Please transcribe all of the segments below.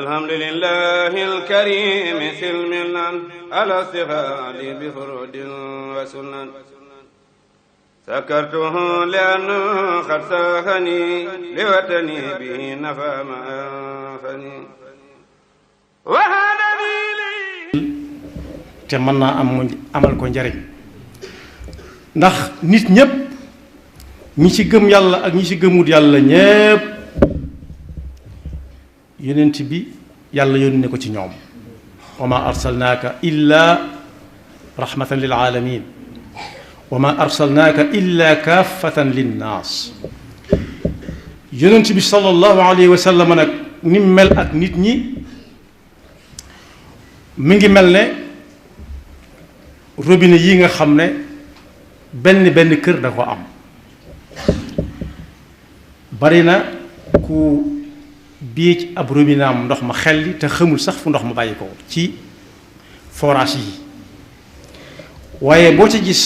الحمد لله الكريم سلمنا على استغال بفرود وسنن سكرته لأنه قد ساخني لوطني به نفى ما أنفني وهذا لي te mën naa amal ko njariñ ndax nit ñépp ñi ci gëm yàlla ak ñi ci gëmut yàlla ñépp yonent bi yàlla yónni ne ko ci ñoom wa ma arsalnaaka illa rahmatan lil alamin wa ma arsalnaaka illa kaafatan linnaas yonent bi sallallahu alayhi wa sallam nag ni mel ak nit ñi mi ngi mel ne robinet yi nga xam ne benn kër da ko am bari na ku bii ci ab robinet am ndox ma xelli te xamul sax fu ndox ma bàyyi ko ci forage yi waaye boo ca gis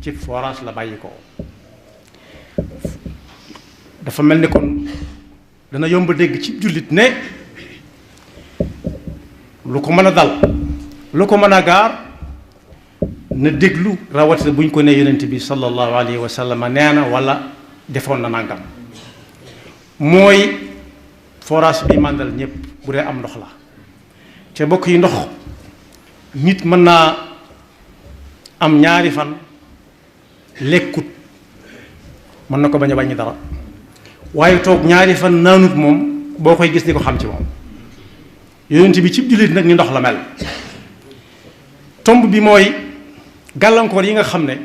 ci forage la bàyyi ko dafa mel ni kon dana yomb dégg ci jullit ne lu ko mën a dal lu ko mën a gaar na déglu rawatina bu ñu ko ne yonent bi sallallahu alayhi wa sallam nee na wala defoon na nangam mooy forage bi màndal ñëpp bu dee am ndox la te bokk yi ndox nit mën naa am ñaari fan lekkut mën na ko bañ a wàññi dara waaye toog ñaari fan naanut moom boo koy gis di ko xam ci moom yonent bi ci jullit nag ni ndox la mel tomb bi mooy gàllankoor yi nga xam ne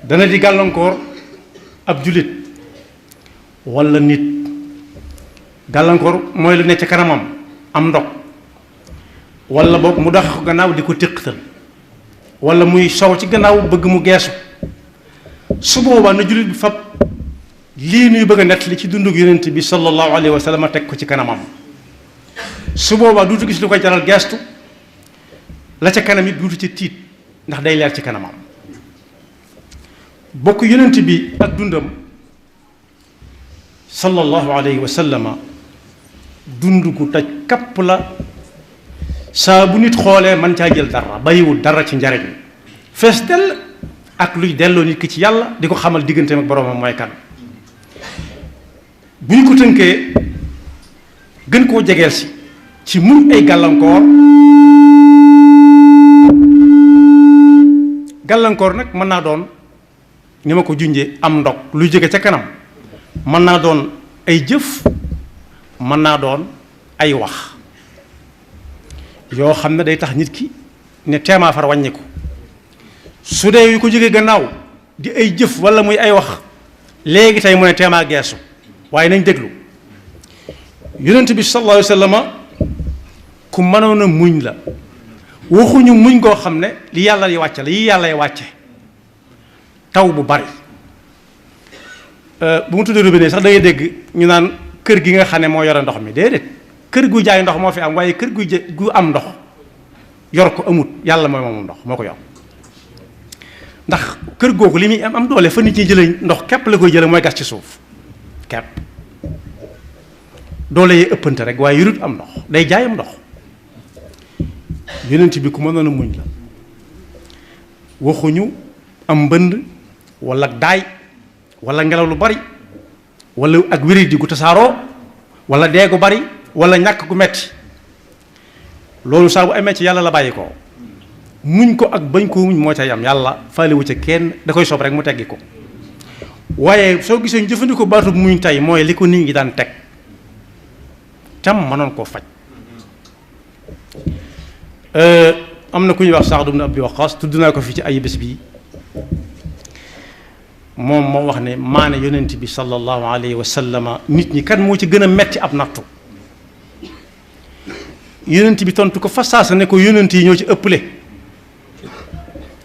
dana di gàllankoor ab jullit walla nit gàllankoor mooy lu ne ca kanamam am ndog walla boog mu dox ko gannaaw di ko téqtal walla muy sow ci gannaaw bëgg mu geesu su boobaa na jullit bi fab lii nuy bëgg a nettali ci dundug yonent bi sallallahu alayhi wa sallam teg ko ci kanamam su boobaa duutu gis lu koy jaral geestu la ca kanam it duutu ci tiit ndax day leer ci kanamam bokk yonent bi ak dundam sallallahu alayhi wa sallama dund gu daj kapp la saa bu nit xoolee man caa jël dara bàyyiwul dara ci njariñ fees dell ak luy delloo nit ki ci yàlla di ko xamal digganteem ak boroomam mooy kan bu ñu ko tënkee gën koo jegeel si ci muñ ay gàllankoor nag mën naa doon ni ma ko junjee am ndog luy jóge ca kanam mën naa doon ay jëf mën naa doon ay wax yoo xam ne day tax nit ki ne teemaa far wàññiku su dee yu ko jóge gannaaw di ay jëf walla muy ay wax léegi tey mu ne teemaa geesu waaye nañ déglu yonent bi sallallahu alayhi wa sallam ku mënoon a muñ la waxuñu muñ koo xam ne li yàlla yi wàcce la yi yàlla yi wàcce taw bu bari bu mu tuddee robinet sax da ngay dégg ñu naan kër gi nga xam ne moo yore ndox mi déedéet kër gu jaay ndox moo fi am waaye kër gu am ndox yor ko amut yàlla mooy moom ndox moo ko yor ndax kër googu li muy am doole fa nit ñi jëlee ndox képp la koy jëlee mooy gas ci suuf képp doole yi ëppante rek waaye yurut am ndox day jaayam ndox yonent bi ku mënoon a muñ la waxuñu am mbënd walla daay walla ngelaw lu bari walla ak wéri di gu tasaaroo walla dee gu bari walla ñàkk gu metti loolu saa bu amee ci yàlla la bàyyi ko muñ ko ak bañ koo muñ moo ca yam yàlla faalewu ca kenn da koy soob rek mu teggi ko waaye soo gisee ñu jëfandikoo baatub muñ tey mooy li ko nit ñi daan teg tam mënoon koo faj am na ku ñuy wax Saad ibn Abi Waqqas tudd naa ko fi ci ay bés bii moom moo wax ne maane yonent bi sallallahu alayhi wa sallama nit ñi kan moo ci gën a metti ab nattu yonent bi tontu ko fa saasa ne ko yonent yi ñoo ci ëpple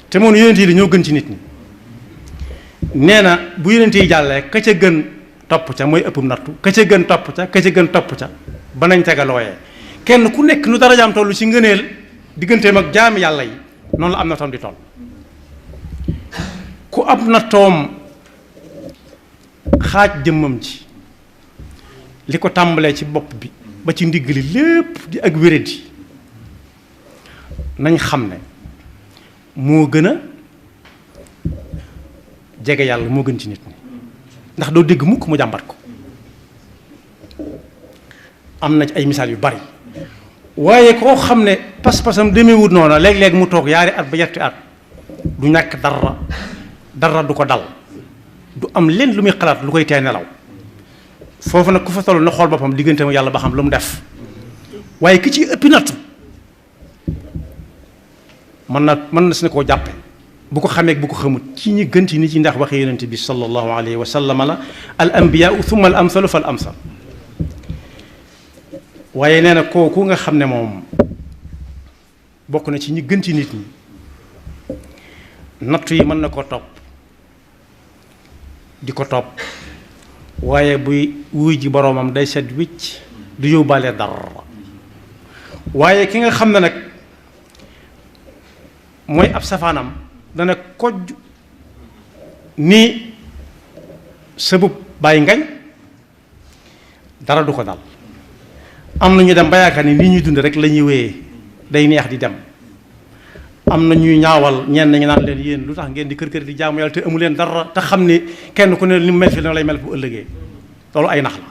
te moom yonent yi dañoo gën ci nit ñi nee na bu yonent yi jàllee ka ca gën topp ca mooy ëppum nattu ka ca gën topp ca ka ca gën topp ca ba nañ tegalooyee kenn ku nekk nu darajaam tollu ci ngëneel digganteem ak jaami yàlla yi noonu la am na toom di toll ku ab na toom xaaj jëmmam ji li ko tàmbalee ci bopp bi ba ci ndigg li lépp di ak wéradi nañ xam ne moo gën a jege yàlla moo gën ci nit ñi ndax doo dégg mukk mu jàmbat ko am na ci ay misaal yu bari waaye koo xam ne pas-pasam demeewut noona léeg-léeg mu toog yaari at ba yetti at du ñàkk dara du ko dal du am leen lu muy xalaat lu koy tee nelaw foofu nag ku fa toll na xool boppam diggante mu yàlla ba xam lu mu def waaye ki ci ëppi nattu mën na si ne koo jàppe bu ko xamee bu ko xamut ci ñi gën ci nit ñi ndax waxee yonent bi sallallahu alayhi wa sallam la al anbiyaau thumma al amsalu fal amsal waaye nee na kooku nga xam ne moom bokk na ci ñi gën ci nit ñi nattu yi mën na koo topp di ko topp waaye buy wuy ji boroomam day set wicc du yóbbaale dara waaye ki nga xam ne nag mooy ab safaanam dana kojj ni sëbub bàyyi ngañ dara du ko dal am na ñu dem ba yaakaar ni nii ñuy dund rek la ñuy wéyee day neex di dem am na ñuy ñaawal ñenn ñi naan leen yéen lu tax ngeen di kër di jaamu yàlla te amu leen dara te xam ni kenn ku ne li mu mel fi na lay mel bu ëllëgee loolu ay nax la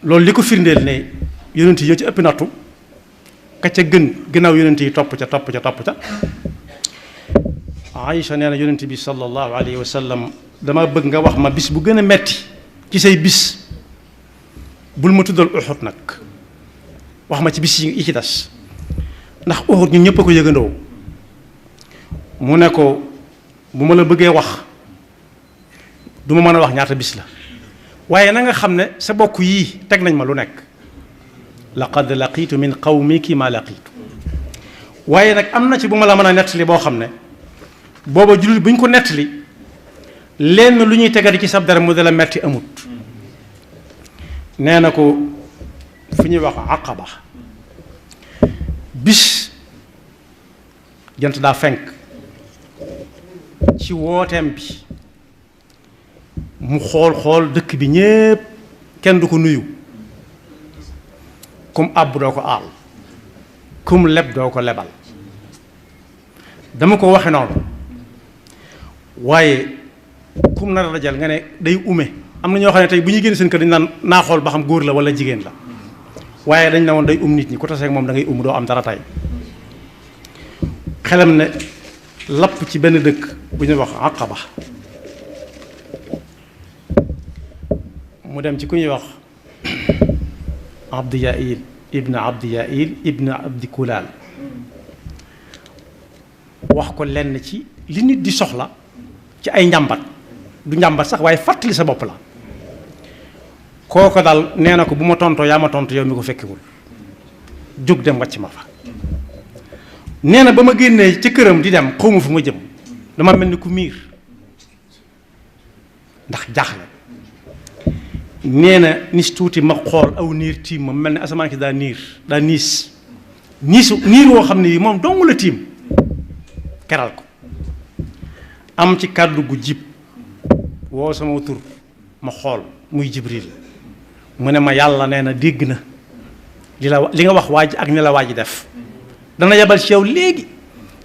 loolu li ko firndeel ne yonent yi ñoo ci ëpp nattu ka ca gannaaw yonent yi topp ca Aïcha nee na yonent bi sallallahu alayhi wa sallam dama bëgg nga wax ma bis bu gën a metti ci say bis bul ma tuddal Uhud nag wax ma ci bis yi ci des ndax Uhud ñun ñëpp a ko yëgandoo mu ne ko bu ma la bëggee wax du ma mën a wax ñaata bis la waaye na nga xam ne sa bokk yii teg nañ ma lu nekk laqad laqiitu min qawmiki ma laqiitu waaye nag am na ci bu ma la mën a nettali boo xam ne booba jullit bu ñu ko nettali lenn lu ñuy tegati ci sab dara mu dala metti amut nee na ko fu ñuy wax Aqaba bis jant daa fenk ci wooteem bi mu xool dëkk bi ñépp kenn du ko nuyu kum àbb doo ko aal kum leb doo ko lebal dama ko waxe noonu waaye kum nar a dajal nga ne day ume am na ñoo xam ne tey bu ñuy génn seen kër dañu naan naa xool ba xam góor la wala jigéen la waaye dañ ne woon day nit ñi ku taseeg moom da ngay doo am dara tey xelam ne lapp ci benn dëkk bu ñuy wax Aqaba mu dem ci ku ñuy wax Abdi Yail ibn Abdi Kulaal wax ko lenn ci li nit di soxla ci ay njàmbat du njàmbat sax waaye fàttali sa bopp la kooko daal nee na ko bu ma tontoo yaa ma tontu yow mi ko fekkewul jóg dem wàcc ma fa nee na ba ma génnee ca këram di dem xawma fu ma jëm dama mel ni ku miir ndax jaaxle nee na nis tuuti ma xool aw niir tiim ma mel ni asamaan si daa niis woo xam ne moom dong la tiim keral ko am ci kàddu gu jib woo sama tur ma xool muy Jibril mu ne ma yàlla nee na dégg na li nga wax waaj ak ni la waaj def dana yebal ci yow léegi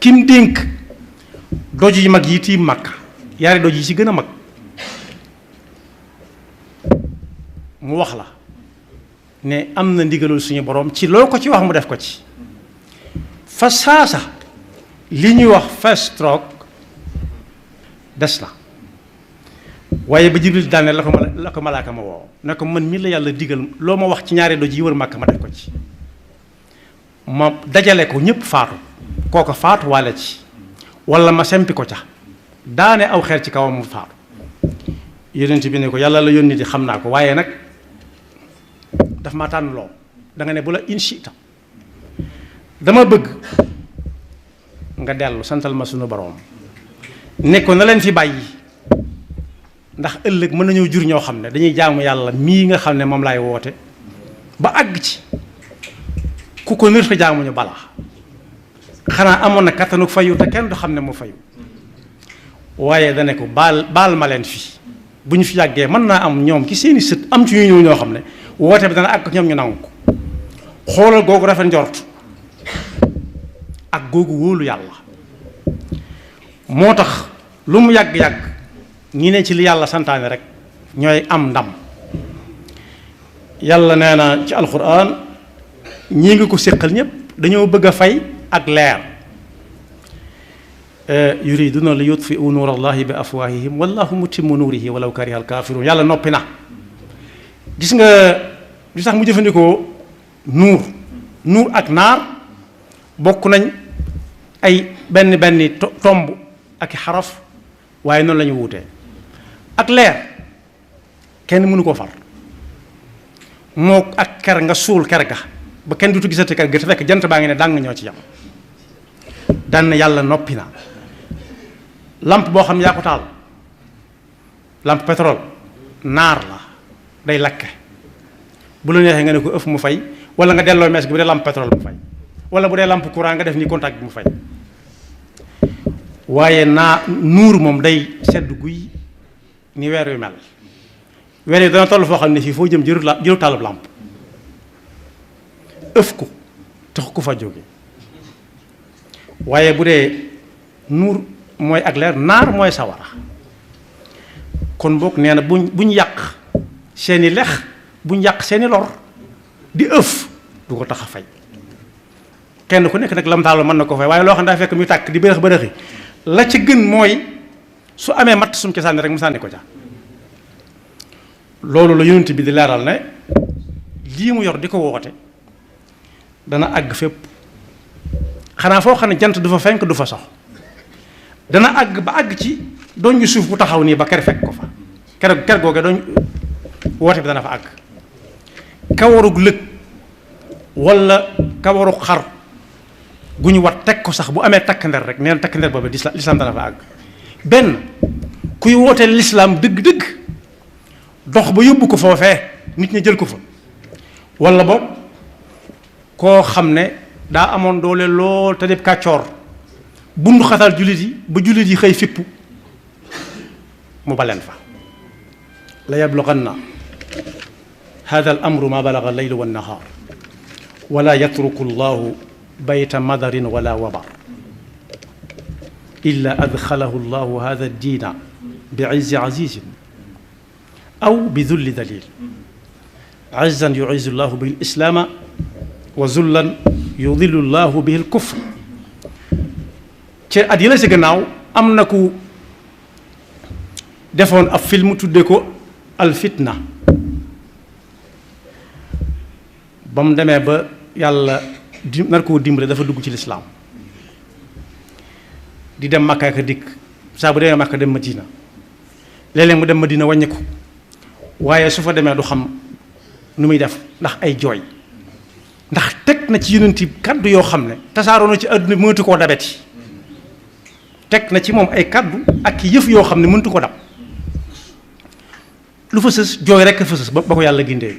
kim dénk doj yi mag yi tiim Makka yaari doj yi ci gën a mag mu wax la ne am na ndigalul suñu borom ci loo ko ci wax mu def ko ci fa saasa li ñuy wax first stroke des na waaye ba Jibril daane la ko malaaka ma woo ne ko man mii la yàlla digal loo ma wax ci ñaari doj yi wër Makka ma def ko ci ma dajale ko ñëpp faatu kooko faatu walla ci walla ma sempi ko ca daane aw xeer ci kawam mu faatu yonent bi ne ko yàlla la yónni di xam naa ko waaye nag daf ma tànn loo da nga ne bu la inchita dama bëgg nga dellu santal ma sunu borom ne ko na leen fi bàyyi ndax ëllëg mën nañoo jur ñoo xam ne dañuy jaamu yàlla mii nga xam ne moom laay woote ba àgg ci ku ko nër fa jaamuñu balaa xanaa amoon na kattanu fayu te kenn du xam ne mu fayu waaye dane ko baal ma leen fi bu ñu fi yàggee mën naa am ñoom ci seeni sët am ci ñu ñëw ñoo xam ne woote bi dana àgg ñoom ñu nangu ko xoolal googu rafet njort ak googu wóolu yàlla moo tax lu mu yàgg-yàgg ñi ne ci li yàlla santaane rek ñooy am ndam yàlla nee na ci alquran ñii ngi ko séqal ñépp dañoo bëgg a fay ak leer yuriduna li yutfiu nuur allahi bi afwahihim wallahu mutimmu nuurihi walaw kariha alkafirun yàlla noppi na gis nga li tax mu jëfandikoo nuur ak naar bokk nañ ay benn tomb ak xaraf waaye noonu la ñu wuutee ak leer kenn mënu koo far moo ak ker nga suul ker ga ba kenn dutu gisati ker ga te fekk jant baa ngi ne dàng ñoo ci yam daan na yàlla noppi na lampe boo xam ne yaa ko taal lampe pétrole naar la day lakke bu la neexee nga ne ko ëf mu fay wala nga delloo mees gi bu dee lampe pétrole mu fay wala bu dee lampe courant nga def ni contact bi mu fay waaye nuur moom day sedd guy ni weer wi mel weer yi dana toll foo xam ne fii foo jëm jëru taalub lampe ëf ko tax ko fa jóge waaye bu dee nuur mooy ak leer naar mooy sawara kon boog nee na buñ yàq seeni lex buñ yàq seeni lor di ëf du ko tax a fay kenn ku nekk nag lam taal mën na ko fay waaye loo xam ne daa fekk muy tàkk di bërëx bërëxi la ca gën mooy su amee matt sum ci sànni rek mu sànni ko ca loolu la yonent bi di leeral ne lii mu yor di ko woote dana àgg fépp xanaa foo xam ne jant du fa fenk du fa sox dana àgg ba àgg ci doñ ñu suuf bu taxaw nii ba ker fekk ko fa ker googe doñ woote bi dana fa àgg kawarug lëg wala kawarug xar gu ñu wat teg ko sax bu amee takk nder rek neen takk nder boobu lislaam dana fa àgg benn kuy wootee lislaam dëgg-dëgg dox ba yóbbu ko foofee nit ñi jël ko fa wala boog koo xam ne daa amoon doole lool te def kàccoor bundu xatal jullit yi ba jullit yi xëy fippu mu baleen fa la yablughanna hada al amru ma balaga al-laylu wan nahar wala yatruku llahu bayta madarin wala wabar illa adxalahu llahu hada ad-diina bi izzi azizin aw bi dulli dalil izzan yu'izzu llahu bihi al-islaama wa zullan yudillu llahu bihi al-kufr ci at yële si gannaaw am na ku defoon ab film tudde ko alfitna ba mu demee ba yàlla nar koo dimbale dafa dugg ci lislaam di dem Makka ak dikk saa bu demee Makka dem Madina léeg-léeg mu dem Madina wàññiku waaye su fa demee du xam nu muy def ndax ay jooy ndax teg na ci yonent kàddu yoo xam ne tasaaroo na ci àdduna bi mënatu koo dabeti teg na ci moom ay kàddu ak yëf yoo xam ne mënatu ko dab lu fa sës jooy rekk fa sës ba ko yàlla gindee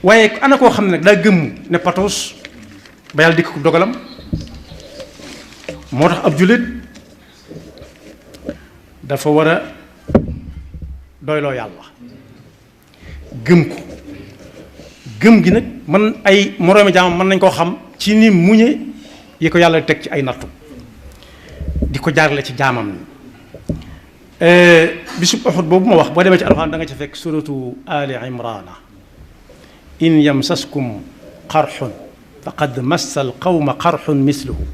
waaye ana koo xam ne nag daa gëmmu ne patoos ba yàlla dikk ko dogalam moo tax ab jullit dafa war a doyloo yàlla gëm ko gëm gi nag man ay moroomi jaamam mën nañ koo xam ci ni muñe yi ko yàlla teg ci ay nattu di ko jaarale ci jaamam ni bisub Uhud boobu ma wax boo demee ci alxuraan da nga ci fekk suratu ali imrana in yamsaskum qarxun faqad massa al qawma qarxun misluhu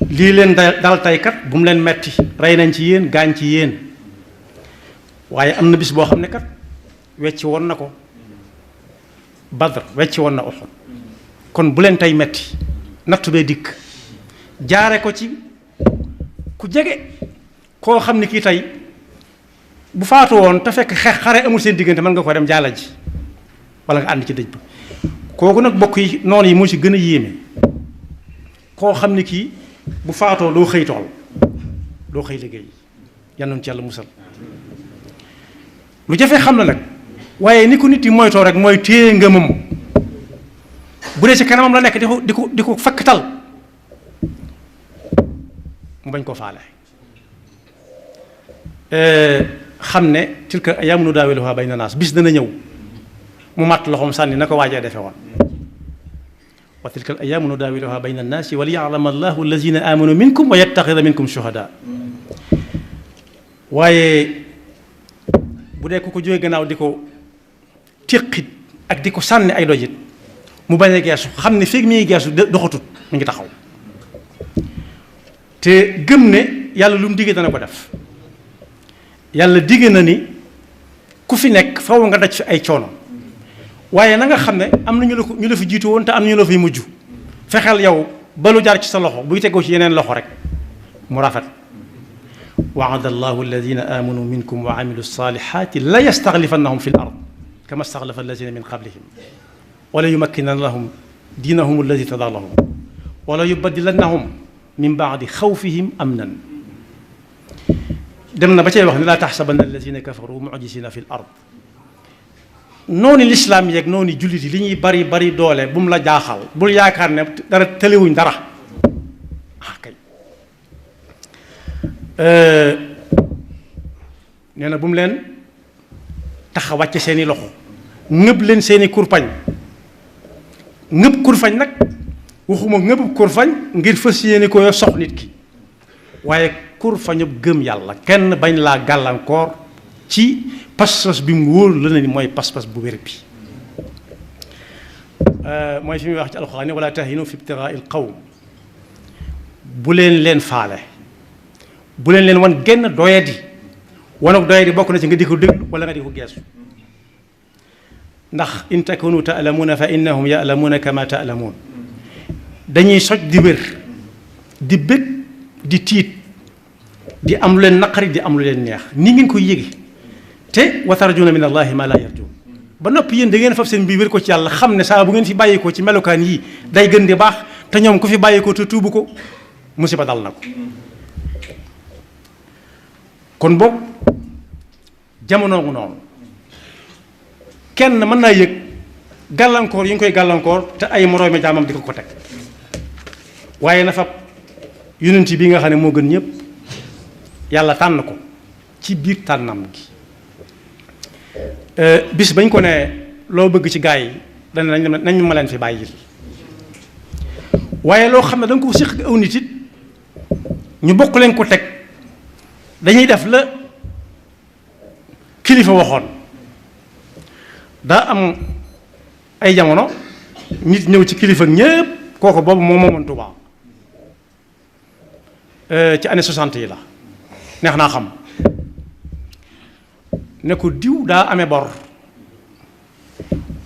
lii leen dal taykat bu mu leen metti rey nañ ci yéen gaañ ci yéen waaye am na bis boo xam ne kat wecci woon na ko Badr wecci woon na Uhud kon bu leen tey metti nattu bee dikk jaare ko ci ku jege koo xam ne kii tey bu faatu woon te fekk xare amul seen diggante mën nga ko dem jaala ji wala nga ànd ci dëj ba kooku nag bokk yi noonu yi moo ci gën a yéeme koo xam ne kii bu faatoo doo xëy tool doo xëy liggéey yal ci yàlla musal lu jafee xam na nag waaye ni ko nit yi moytoo rek mooy téye ngëmam bu dee ci kanamam la nekk di ko fakkatal mu bañ koo faale xam ne tilka ayyaamu nudaawiluhaa bayna naas bis dana ñëw mu matt loxoom sànni na ko waajee defe woon wa tilka al ayyaamu nudaawiluhaa bayna naasi wa liya'lama allahu allazina aamanu minkum wa yattaxida minkum shuhadaa waaye bu dee ku ko jóge gannaaw di ko téqit ak di ko sànni ay dojit mu bañ a geesu xam ne feeg mi ngi geesu doxatut mu ngi taxaw te gëm ne yàlla lu mu diggee dana ko def yàlla digge na ni ku fi nekk faw nga daj fi ay coono waaye na nga xam ne am na ñu la fi jiitu woon te am na ñu la fiy mujj fexeel yow ba lu jaar ci sa loxo buy tegoo ci yeneen loxo rek mu rafet wa'ada allahu alladina amanu minkum wa amilu salihati la yastaxlifannahum fi l ard kama staxlafa alladina min qablihim wala yumakkinanna lahum diinahum alladi tada lahum wala yubaddilannahum min baadi xawfihim amnan dem na ba cay wax ne laa taxsabanna alladina kafaru mujisina fi l ard noonu lislaam yeeg noonu jullit yi li ñuy bari bari doole bu mu la jaaxal bul yaakaar ne dara tëlewuñ dara kay nee na bu mu leen tax a wàcce seeni loxo ngëb leen seeni kurpañ ngëb kurfañ nag waxuma ngëbub kurfañ ngir fas yéene ko sox nit ki waaye kurfañub gëm yàlla kenn bañ laa gàllankoor ci pas-pas bi mu wóor la na ni mooy pas-pas bu wér bi mooy fi muy wax ci alxuraan wala tahinu fi ibtigaa'il qawm bu leen faale bu leen wan genn doyadi wanag doyadi bokk na ci nga di ko déglu wala nga di ko geesu ndax in takunu ta'lamuuna fa innahum ya'lamuuna kama ta'lamuun dañuy soj di wér di bëgg di tiit di am lu leen naqari di am lu leen neex ni ngeen koy yége te wa tarjuuna min allahi ma la yarjuun ba noppi yéen da ngeen fab seen bi wér ko ci yàlla xam ne saa bu ngeen fi bàyyikoo ci melokaan yii day gën di baax te ñoom ku fi bàyyikoo te tuubu ko musiba dal na ko kon boog jamono ngu noonu kenn mën naa yëg gàllankoor yi ñu koy gàllankoor te ay moroomi jaamam di ko teg waaye na fab yonent bi nga xam ne moo gën ñëpp yàlla tànn ko ci biir tànnam gi bis bañ ko ne loo bëgg ci gaa yi dana nañ ma leen fi bàyyil waaye loo xam ne da nga ko séq aw nit it ñu bokk leen ko teg dañuy def la kilifa waxoon daa am ay jamono nit ñëw ci kilifa ñépp kooku boobu moo moomoon Tuubaa ci année 60 yi la neex naa xam ne ko diw daa amee bor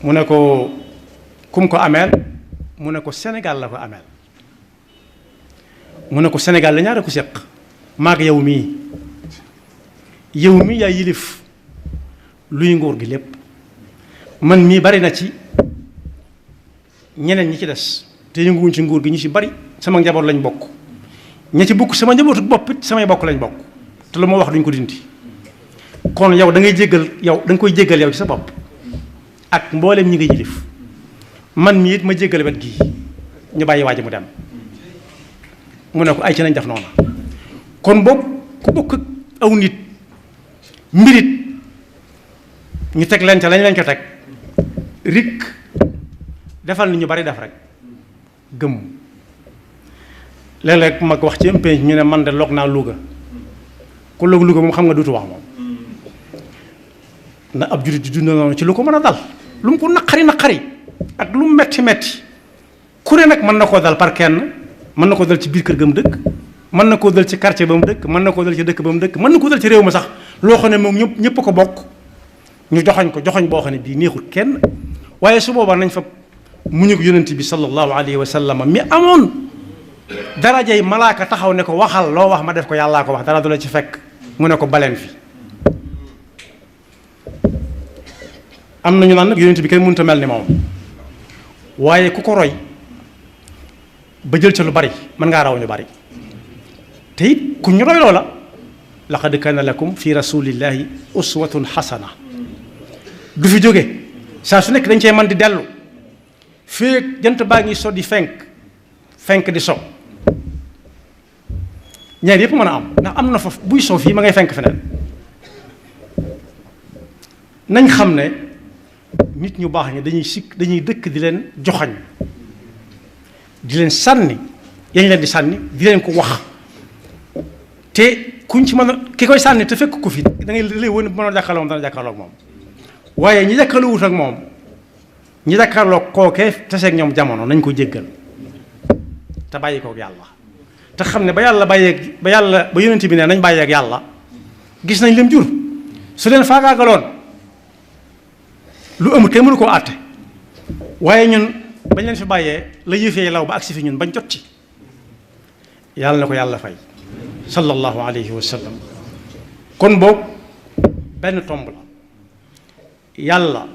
mu ne ko kum ko ameel mu ne ko Sénégal la ko ameel mu ne ko Sénégal la ñaara ko séq maag yow mii yaa yilif luy nguur gi lépp man mii bari na ci ñeneen ñi ci des te yënguwuñ ci nguur gi ñu ci bari sama njaboot lañ bokk ña ci bokk sama njabootu bopp it samay bokk lañ bokk te lu ma wax duñ ko dindi kon yow da ngay jéggal yow da nga koy jéggal yow ci sa bopp ak mboolem ñi nga yilif man mii it ma jéggal wet gii ñu bàyyi waaji mu dem mu ne ko ay ci nañ def noonu kon boog ku bokk aw nit mbirit ñu teg leen ca lañ leen ko teg rik defal ni ñu bari def rek gëm léeg-léeg mag wax ci pénc ñu ne man de loog naa Louga ku loog Louga moom xam nga duutu wax moom na ab jullit di dund noonu ci lu ko mën a dal lu mu ko naqari ak lu mu metti ku ne nag mën na koo dal par kenn mën na koo dal ci biir kër ga mu dëkk mën na koo dal ci quartier ba mu dëkk mën na koo dal ci dëkk ba mu dëkk mën na koo dal ci réew ma sax loo xam ne moom ñëpp ko bokk ñu joxoñ boo xam ne bii neexul kenn waaye su boobaa nañ fa muñug yonent bi sallallahu alayhi wa sallam mi amoon darajay malaaka taxaw ne ko waxal loo wax ma def ko yàllaa ko wax dara du la ci fekk mu ne ko baleen fi am nañu naan nag yonent bi kenn mënut a mel ni moom waaye ku ko roy ba jël ca lu bari mën ngaa raw ñu bari te it ku ñu roy loola laqad kaana lakum fi rasulillahi uswatun xasana du fi jóge saa su nekk dañ cee mën di dellu fii jant baa ngi so di fenk di so ñaar yëpp mën a am ndax am na fa buy so fii ma ngay fenk feneen nañ xam ne nit ñu baax ñi dañuy dëkk di leen joxañ di leen sànni yañ leen di sànni di leen ko wax te kuñ ci mën a ki koy sànni te fekk ko fi da ngay lay wone mën a jàkkaarloo moom dana jàkkaarloo ak moom waaye ñi jàkkaarloo wut ak moom ñi jàkkaarloo kookee taseeg ñoom jamono nañ ko jéggal te bàyyi kook yàlla te xam ne ba yonent bi ne nañ bàyyi ak yàlla gis nañ leen jur su leen faagaagaloon lu amul kenn mënu koo àtte waaye ñun bañ leen fi bàyyee la yëfee law ba agsi fi ñun bañ jot ci yàlla na ko yàlla fay sallallahu alayhi wa sallam kon boobu benn tomb la yàlla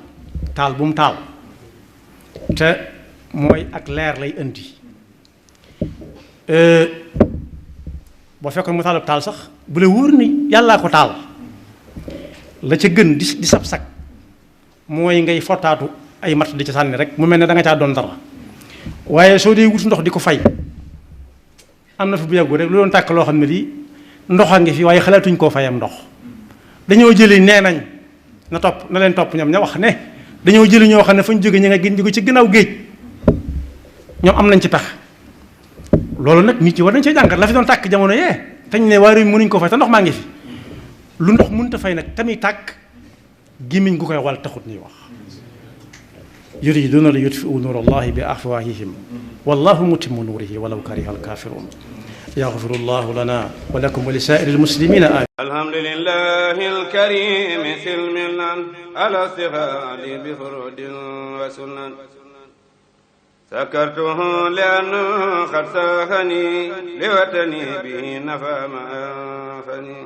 taal bu mu taal te mooy ak leer lay indi boo fekkoon mu taalub taal sax bu la wóor ni yàllaa ko taal la ca gën di sab sag mooy ngay fottaatu ay matt di ca sànni rek mu mel ne da nga caa doon dara waaye soo dee wut ndox di ko fay am na fi bu yàggu rek lu doon tàkk loo xam ne lii ndox a ngi fi waaye xalaatuñ koo fayam ndox dañoo jëli nee nañ na leen topp ñoom ña wax ne dañoo jëli ñoo xam ne fañ jóge ñi nga gën jóge ci gannaaw géej ñoom am nañ ci pex loolu nag nit ñi war nañ cee jàngat la fi doon tàkk jamono yee tañ ne waa réew mi mënuñ ko fay te ndox maa ngi fi lu ndox mënut a fay nag tamit tàkk gémmiñ gu koy wal taxut ñuy wax yuriduuna li yutfiu nuur allahi bi afwahihim wallahu mutimmu nuurihi walaw kariha alkafirun yaxfiru llahu lana wa lakum wa li saa'iri almuslimina amin alhamdulillahi alkarimi silmilan ala sihadi bi furudin wa sunan sakartuhu lianna qad sahani liwatani bi nafa ma anfani